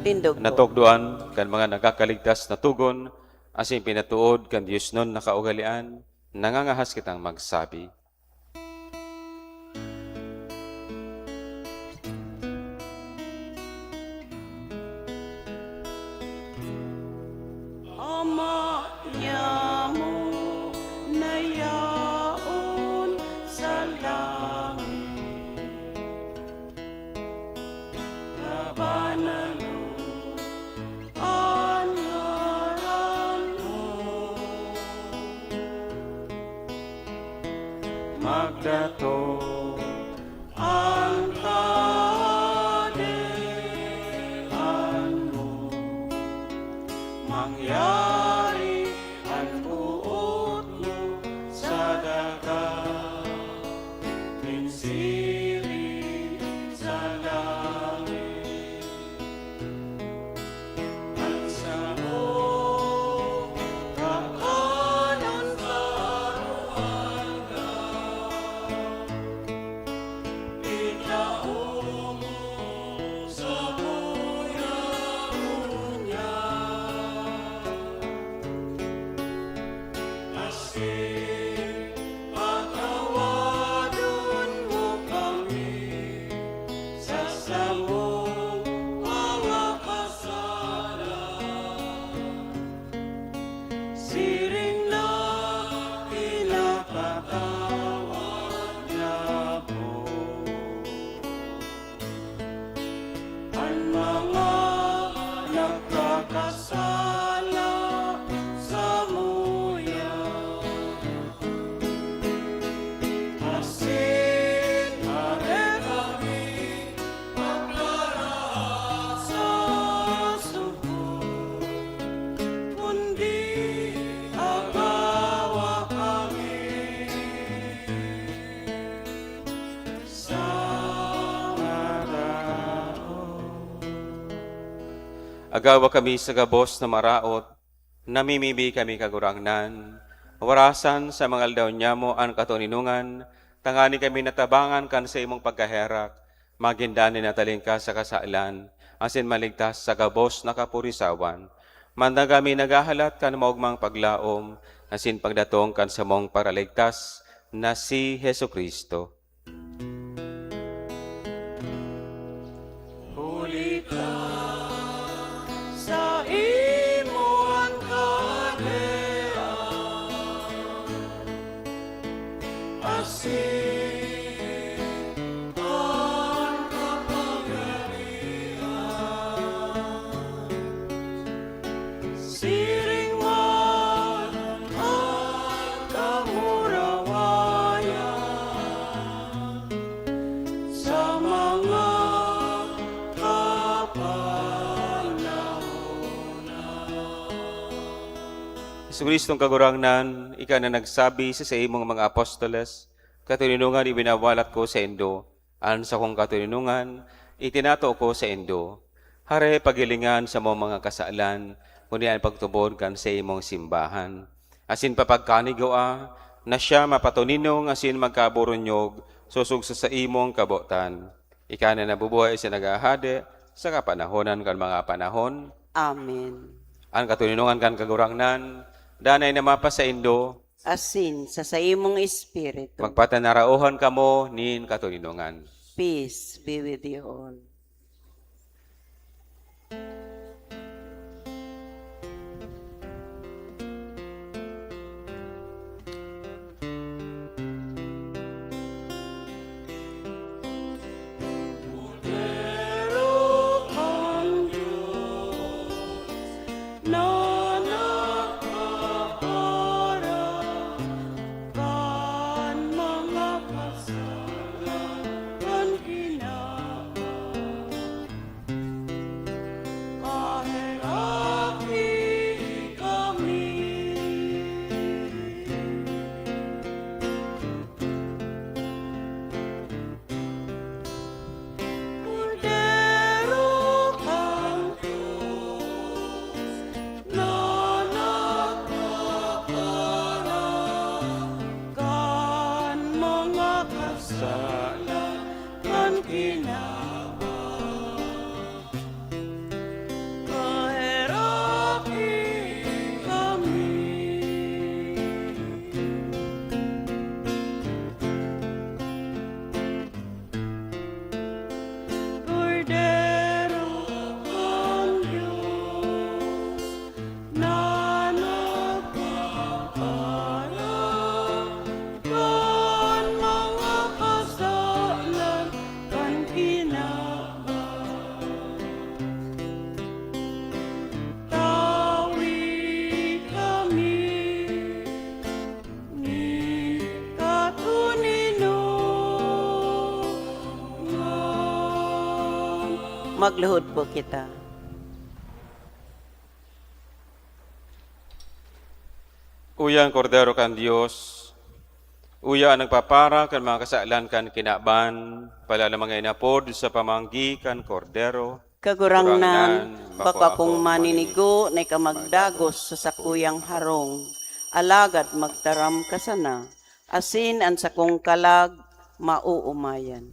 Tindog po. Natukdoan kan mga nakakaligtas na togon, asin pinatuod kan diosnon na kaugalean, nangangahas kitang magsabi, Ama, Mangyari an boot mo sa daga, nin siring sa langit. An samong kakanon sa aroaldaw, itao mo sakuya ngunyan. Asin patawadon mo kami sa samong mga kasalan, siring na pinapatawad namo an mga nagkakasala samuya. Asin dai kami pagparahay sa sugod, kundi agawa kami sa maraot. Agawa kami sa gabos na maraot, namimibi kami, Kagurangnan. Warasan sa mga aldaw nyamo an katoninongan, tanganing kami natabangan kan saimong pagkaherak, magin danay na talingkas sa kasalan, asin maligtas sa gabos na kapurisawan. Mantang kami naghahalat kan maogmang paglaom, asin pagdatong kan samong Paraligtas na si Jesu-Cristo. Huli ta saimo an kahadean, asin an kapangyarihan, siring man an kamurawayan sa mga kapanahon. Jesu-Cristong Kagurangnan, ika na nagsabi sa saimong mga apostoles, "Katoninongan iwinawalat ko saindo, an sakong katoninongan itinatao ko saindo." Hare, paghilinga an samong mga kasalan, kundi an pagtubod kan saimong simbahan. Asin papagkanigua na siya mapatoninong asin magkaboronyog sosog sa saimong kabotan. Ika na nabubuhay asin naghahade sa kapanahonan kan mga panahon. Amen. An katoninongan kan Kagurangnan, danay na mapasaindo. Asin sa saimong espiritu. Magpatanaraohan kamo nin katoninongan. Peace be with you all. Kordero kan Dios na nagkaparan kan mga kasalan kan kinaban, paheraki kami. Kordero kan Dios na nagkaparan kan mga kasalan kan kinaban, paheraki kami. Kordero kan Dios na nagkaparan kan mga kasalan kan kinaban, tawi kami nin katoninongan. Magluhod po kita. Uya an Kordero kan Dios, uya an nagpapara kan mga kasalan kan kinaban, palalamangay na pod sa pamanggi kan Kordero. Kagurangnan, bako akong maninigo na ika magdagos sa sakuyang harong, alagad magtaram ka sana, asin an sakong kalag maoomayan.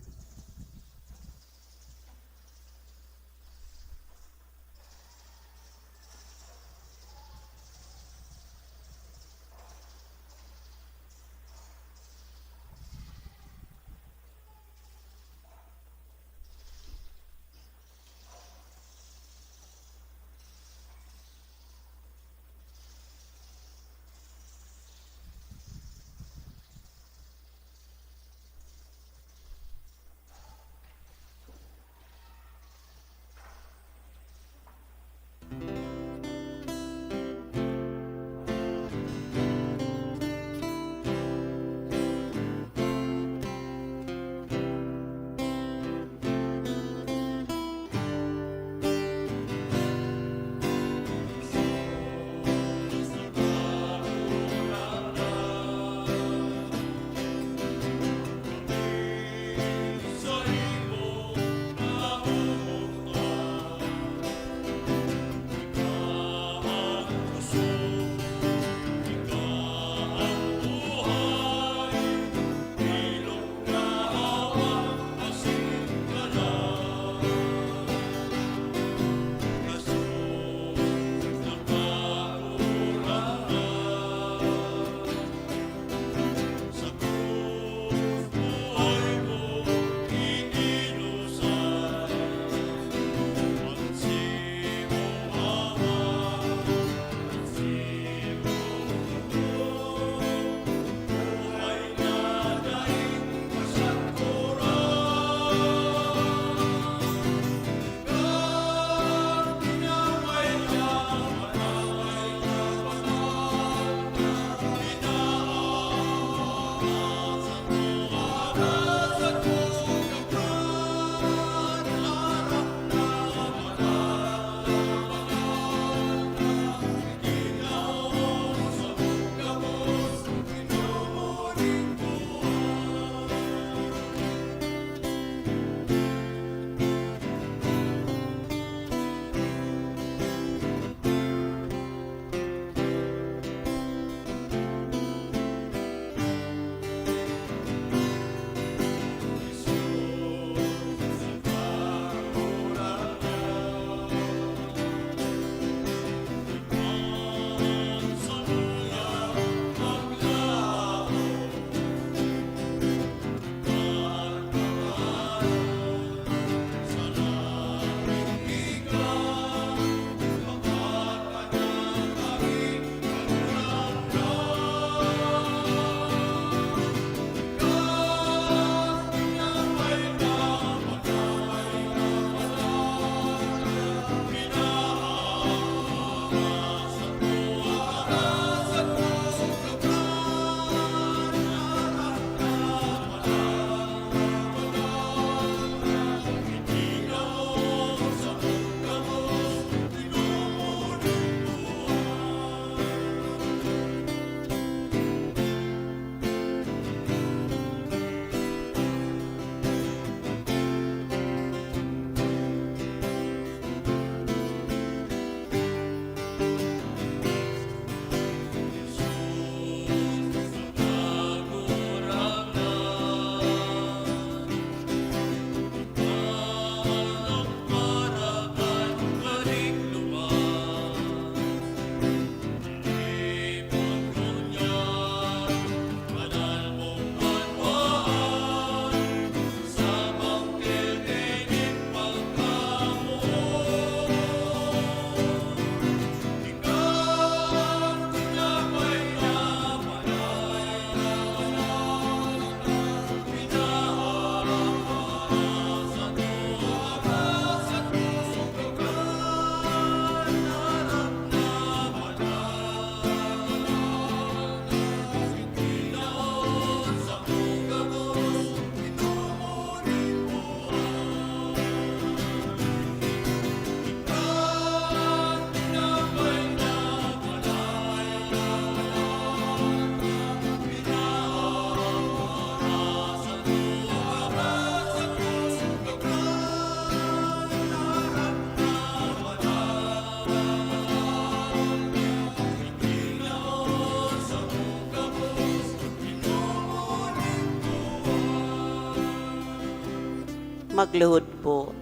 Magluhod po.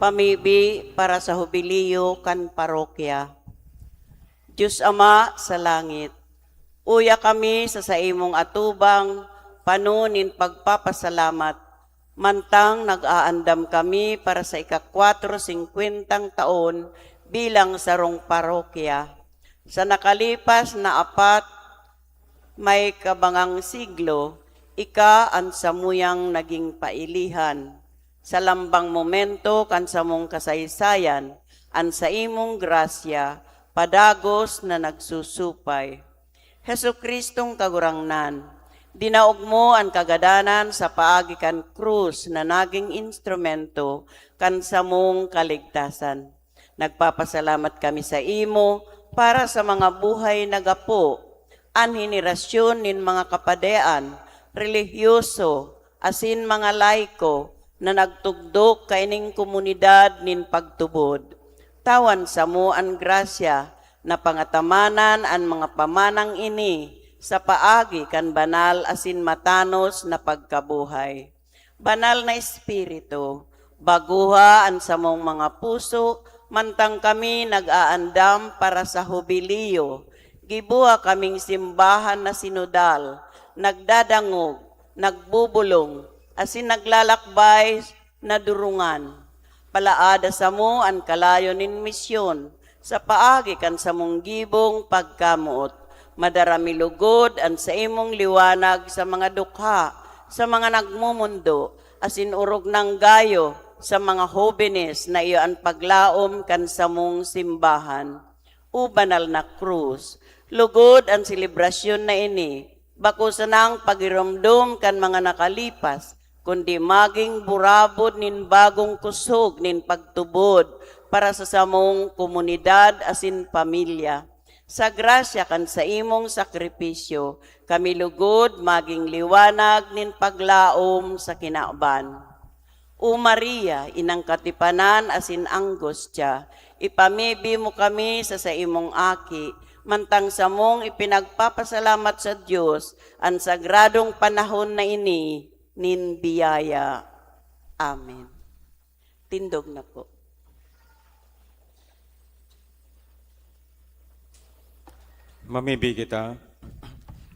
Pamibi para sa hubileo kan parokya. Diyos Ama sa langit, uya kami sa saimong atubang pano nin pagpapasalamat, mantang nag-aandam kami para sa ika-kwatro singkwentang taon bilang sarong parokya. Sa nakalipas na apat may kabangang siglo, ika an samuyang naging pailihan. Sa lambang momento kan samong kasaysayan, an saimong grasya padagos na nagsusupay. Jesu-Cristong Kagurangnan, dinaog mo an kagadanan sa paagi kan krus na naging instrumento kan samong kaligtasan. Nagpapasalamat kami sa imo para sa mga buhay na gapo, an henerasyon nin mga kapadean, relihiyoso, asin mga laiko na nagtugdok kaining komunidad nin pagtubod. Tawan samo an grasya na pangatamanan an mga pamanang ini sa paagi kan banal asin matanos na pagkabuhay. Banal na Espiritu, baguha an samong mga puso, mantang kami nag-aandam para sa Hubileo. Gibuha kaming simbahan na sinodal, nagdadangog, nagbubolong, asin naglalakbay na durungan. Palaada samo an kalayo nin misyon sa paagi kan samong gibong pagkamoot. Madara mi lugod an saimong liwanag sa mga dukha, sa mga nagmomondo, asin orog nang gayo sa mga hobenes na iyo an paglaom kan samong simbahan. O banal na krus, lugod an selebrasyon na ini, bako sanang pagiromdom kan mga nakalipas, kundi maging burabod nin bagong kusog nin pagtubod para sa samong komunidad asin pamilya. Sa grasya kan saimong sakripisyo, kami lugod magin liwanag nin paglaom sa kinaban. O Maria, inang katipanan asin anggustya, ipamibi mo kami sa saimong Aki, mantang samong ipinagpapasalamat sa Dios an sagradong panahon na ini nin biyaya. Amen. Tindog na po. Mamibi kita.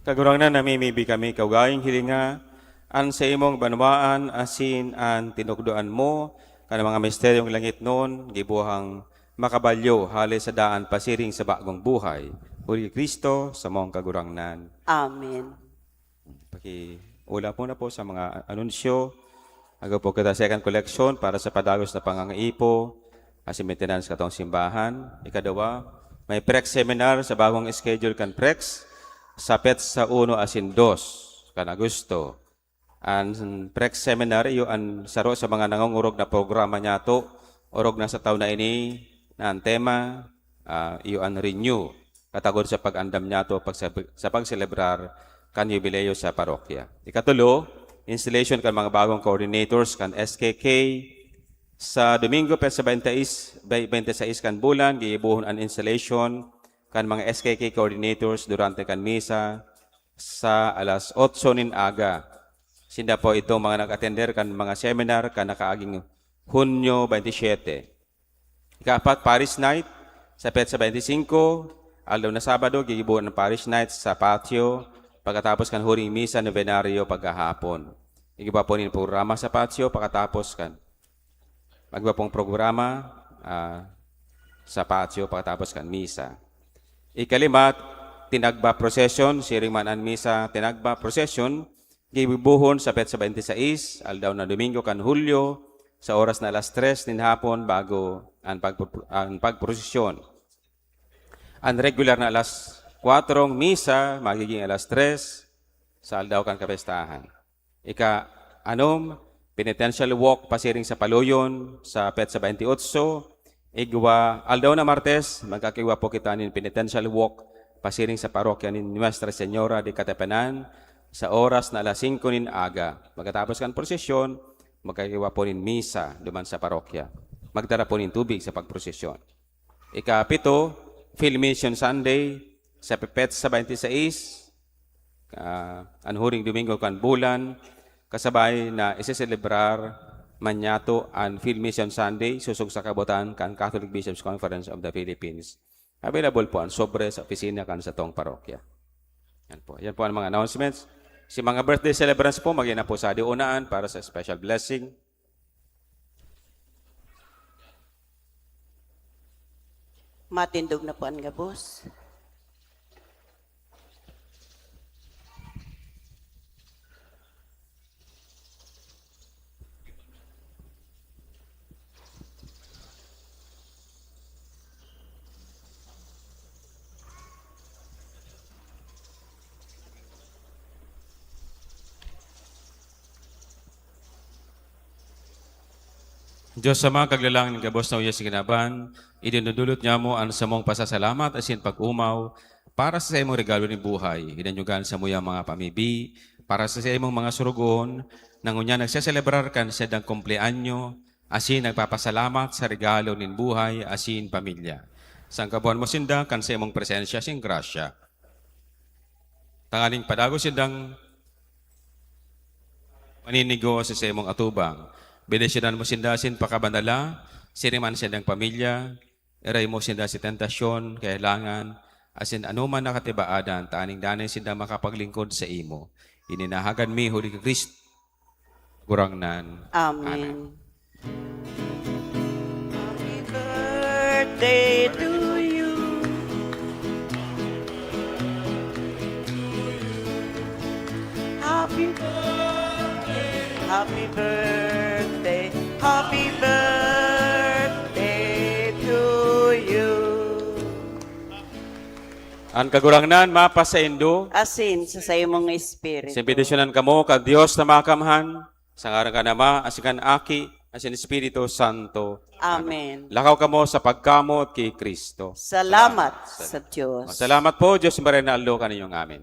Kagurangnan, namimibi kami, kaugaling hilinga, an saimong banwaan asin an tinukdoan mo, kan mga misteryong langitnon, gibuhang makabalyo hale sa daan pasiring sa bagong buhay. Huli ki Cristo, samong Kagurangnan. Amen. Pakiulap muna po sa mga anunsyo. Agaw po kita second collection para sa padagos na pangangaipo asin maintenance katong simbahan. Ikaduwa, may PREX seminar sa bagong schedule kan PREX sa petsa uno asin dos kan Agosto. An PREX seminar, iyo an saro sa mga nangongorog na programa niyato, orog na sa taon na ini, na an tema, ah, iyo an renew, katagod sa pag-andam niyato pag-, sa pagselebrar kan yubileo sa parokya. Ikatulo, installation kan mga bagong coordinators kan S K K. Sa Domingo, petsa twenty-six, twenty-six kan bulan, gigibohon an installation kan mga S K K coordinators durante kan misa sa alas otso nin aga. Sinda po itong mga nag-atender kan mga seminar kan nakaaging Hunyo twenty-seven. Ikaapat, Parish Night, sa petsa twenty-singko, aldaw na Sabado, gigibohon an Parish Night sa patio, pagkatapos kan huring misa nobenaryo pagkahapon. Igiba po nin programa sa patio pagkatapos kan, magiba pong programa, ah, sa patio pagkatapos kan misa. Ikalima, Tinagba Procession, siring man an misa, Tinagba Procession, gigibohon sa petsa twenty-six, aldaw na Domingo kan Hulyo, sa oras na alas tres nin hapon bago an pagpro-, an pagprosesyon. An regular na alas kwatro misa magiging alas tres sa aldaw kan kapestahan. Ika-anom, Penitential Walk pasiring sa Paluyon sa petsa twenty-eight. Igwa, aldaw na Martes, magkakaigwa po kita nin Penitential Walk pasiring sa parokya ni Nuestra Señora de Katipanan sa oras na alas singko nin aga. Pagkatapos kan prosesyon, magkakaigwa po nin misa duman sa parokya. Magdara po nin tubig sa pagprosesyon. Ikapito, Field Mission Sunday sa petsa twenty-six, ah, an huring Domingo kan bulan, kasabay na iseselebrar man niyato an Field Mission Sunday, sosog sa kabutan kan Catholic Bishops' Conference of the Philippines. Available po an sobre sa opisina kan satong parokya. Yan po. Yan po ang mga announcements. Si mga birthday celebrants po, magin na po sa diunaan para sa special blessing. Matindog na po an gabos. Dios Ama, Kaglalang nin gabos na uyas sa kinaban, idinudulot niamo an samong pasasalamat asin pag-omaw para sa saimong regalo nin buhay. Hinanyogan sa muya mga pamibi, para sa saimong mga surugon, na ngunyan nagseselebrar kan saindang kumpleanyo, asin nagpapasalamat sa regalo nin buhay asin pamilya. Sangkabuhan mo sinda kan saimong presensya asin grasya. Tanganing padagos sindang maninigo sa saimong atubang. Bendisyonan mo sinda asin pakabanala, siring man sindang pamilya, iray mo sinda sa tentasyon, kahelangan, asin anoman na katibaadan, tanganing danay sinda makapaglingkod sa imo. Ini nahagad mi huli ki Cristo, Kagurangnan. Amen. Amen. Happy birthday to you. Happy birthday, happy birthday, happy birthday to you. An Kagurangnan mapasaindo. Asin sa saimong espiritu. Sin bendisyonan kamo kan Dios na Makamhan, sa ngaran kan Ama, asin kan Aki, asin Espiritu Santo. Amen. Lakaw kamo sa pagkamoot ki Cristo. Salamat sa Dios. Salamat po, Dios maray na aldaw kaninyong amen.